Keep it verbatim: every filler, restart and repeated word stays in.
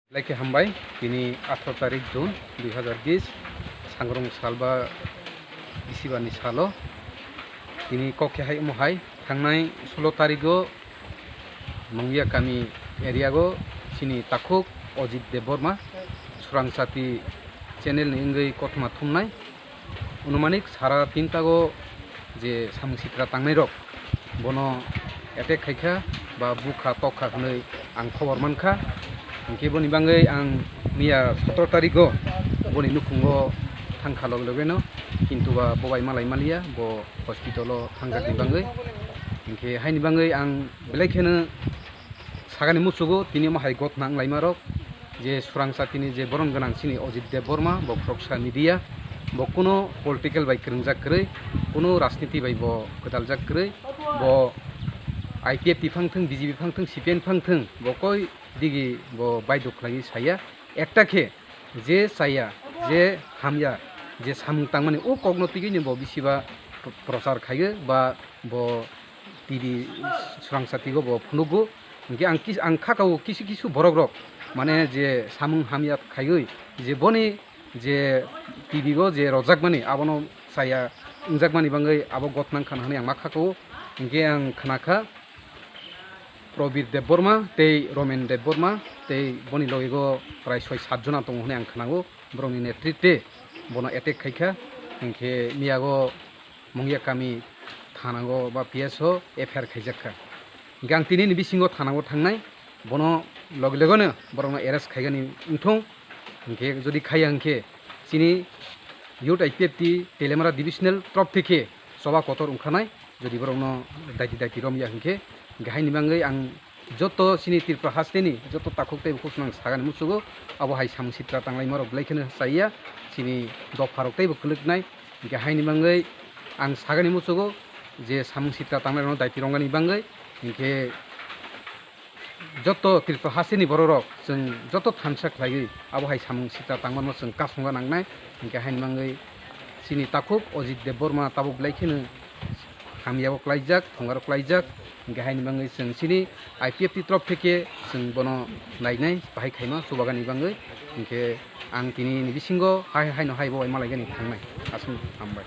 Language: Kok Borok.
Belai khe hambai, tini atharo tarik June dui hazar bis, sangrong sal ba bisibarni salo. Tini kok khe hai omo hai, thangnai sulo tarigo Mungya kami area go chini takhuk Ojit Debbarma, Surang Chati channel ni wngwi kothoma thumnai. Anumanik sara tintago je samung sitra tangnairok bono attack khaikha ba bukha tokha hwnwi ang khobor mankha. Hinkhe boni bagwi ang miya sotoro tarigo boni nukhungo thangkha loge logeno, kintu ba bo bai malai maliya, bo hospital o thangjakni bagwi. Hinkhe haini bagwi ang belai kheno sagani muchugo, tini omo hai gotna wng laimarok, je Surang Chatini je borom gwnang chini Ojit Debbarma, bo khoroksa media, bo kuno political bai kwrwngjak kwrwi, kuno rajniti bai bo kwtaljak kwrwi, bo I P F T phang thwng, B J P phang thwng, C P I M phang thwng, bo koi digi bo baidhok khlaiwi saya, ekta khe je chaya, je hamya, je samung tangmani o kokno twiwi bo bisiba prochar khaiwi ba bo T V Surang Chatigo bo phunugo. Hinkhe ang kis-, ang khakao kisu kisu borokrok, mane je samung hamya khaiwi je boni je T V o je rojakmani abono chaya wngjakmani bagwi abo gotna wngkha hwnwi ang ma khakao. Hinkhe ang khnakha Probir Debbarma tei Romen Debbarma tei boni logigo prai soi sat jona tongo hwnwi ang khnao. Borokni netritwe bono attack khaikha, hinkhe miyago Mungya kami thanao ba P S o F I R khaijakha. Hinkhe ang tinini bisingo thanao thangnai, bono loge loge no borokno arrest khaigani wngthung. Hinkhe jodi khaiya hinkhe chini Youth I P F T Teliamura Divisional trop theke choba kotor wngkhanai, jodi borokno daiti daiti romya hinkhe. Hinkhe haini bagwi ang joto chini Tripura hasteni joto takhuk tei bukhuk swnang sagani muchugo, abo hai samung sitra tanglaima rok belai kheno chaya, chini dopha rok teibo kwlwknai. Hinkhe haini bagwi ang sagani muchugo je samung sitra tanglairokno daiti romgani bagwi, hinkhe joto Tripura hasteni bororok chwng joto thansa khlaiwi abo hai samung sitra tangmano chwng kasongo nangnai. Hinkhe haini bagwi chini takhuk Ojit Debbarma tabuk belai kheno hamyabo klaijak, thongaro klaijak. Hinkhe haini bagwi chwng chini I P F T trop theke chwng bono nainai, bahai khaima chubagani bagwi. Hinkhe ang tini ni bisingo hai, haino hai bo bai malaigani thangnai. Aswk hambai.